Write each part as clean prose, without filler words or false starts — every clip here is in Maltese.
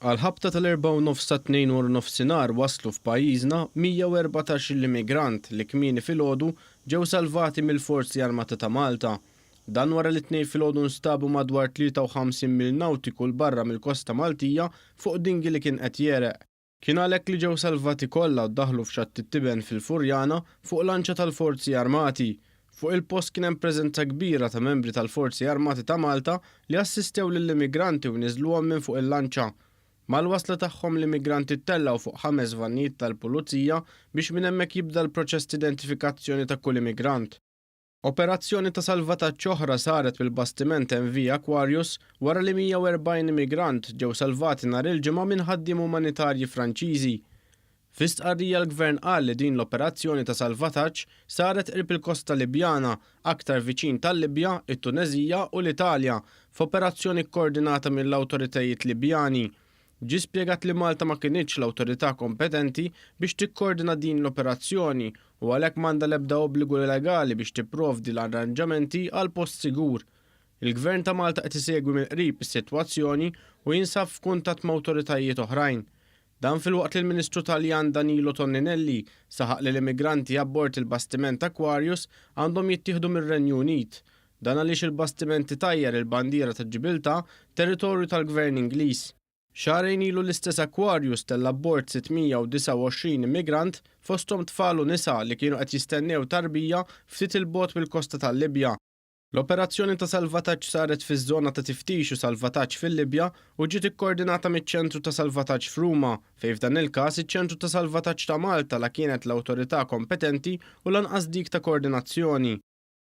Għall-ħabta tal-4:30 tat-Tnejn waranofsinhar waslu f'pajjiżna 114-il immigrant li kmieni filgħodu ġew salvati mill-Forzi Armati ta' Malta. Dan wara li t-Tnejn filgħodu nstabu madwar 53 mil nawtiku 'l barra mill-kosta Maltija fuq dinghy li kien qed jegħreq. Kien għalhekk li ġew salvati kollha u ddaħħlu f'Xatt it-Tiben fil-Furjana fuq lanċa tal-Forzi Armati. Fuq il-post kien hemm preżenza kbira ta' membri tal-Forzi Armati ta' Malta li assistew lill-immigranti u niżluhom minn fuq il-lanċa. Mal-wasla tagħhom l-immigranti ttellgħu fuq ħames vannijiet tal-Pulizija biex minn hemmhekk jibda l-proċess t'identifikazzjoni ta' kull immigrant. Operazzjoni ta' salvataġġ oħra saret mill-bastiment MV Aquarius wara li 140 immigrant ġew salvati nhar il-Ġimgħa minn ħaddiema umanitarji Franċiżi. Fi stqarrija l-Gvern qal li din l-operazzjoni ta' salvataġġ saret qrib il-kosta Libjana, aktar viċin tal-Libja, it-Tuneżija u l-Italja, f'operazzjoni kkoordinata mill-awtoritajiet Libjani. Ġie spjegat li Malta ma kinitx l-awtorità kompetenti biex tikkoordina din l-operazzjoni u għalhekk m'għandha l-ebda obbligu legali biex tipprovdi l-arranġamenti għal post sigur. Il-Gvern ta' Malta qed isegwi mill-qrib is-sitwazzjoni u jinsab f'kuntatt ma' awtoritajiet oħrajn. Dan filwaqt li l-Ministru Taljan Danilo Toninelli saħaq li l-immigranti abbord il-bastiment Aquarius għandhom jittieħdu mir-Renju Unit. Dan għaliex il-bastiment itajjar il-bandiera ta' Ġibiltà, territorju tal-Gvern Ingliż. Xahrejn ilu l-istess Aquarius tella' abbord 629 immigrant, fosthom tfal u nisa li kienu qed jistennew tarbija ftit 'il bogħod mill-kosta tal-Libja. L-operazzjoni ta' salvataġġ saret fiż-żona ta' tiftix u salvataġġ fil-Libja u ġiet ikkoordinata miċ-ċentru ta' salvataġġ f'Ruma, fejn f'dan il-każ iċ-ċentru ta' salvataġġ ta' Malta la kienet l-awtorità kompetenti u lanqas dik ta' koordinazzjoni.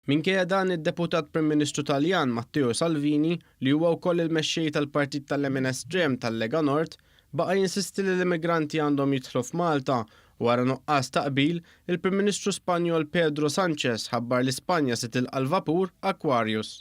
Minkejja dan, id-Deputat Prim Ministru Taljan Matteo Salvini, li huwa wkoll il-mexxej tal-partit tal-lemin estrem tal-Lega Nord, baqa' jinsisti li l-immigranti għandhom jidħlu f'Malta u wara nuqqas ta' qbil, il-Prim Ministru Spanjol Pedro Sanchez ħabbar li Spanja se tilqa' l-vapur Aquarius.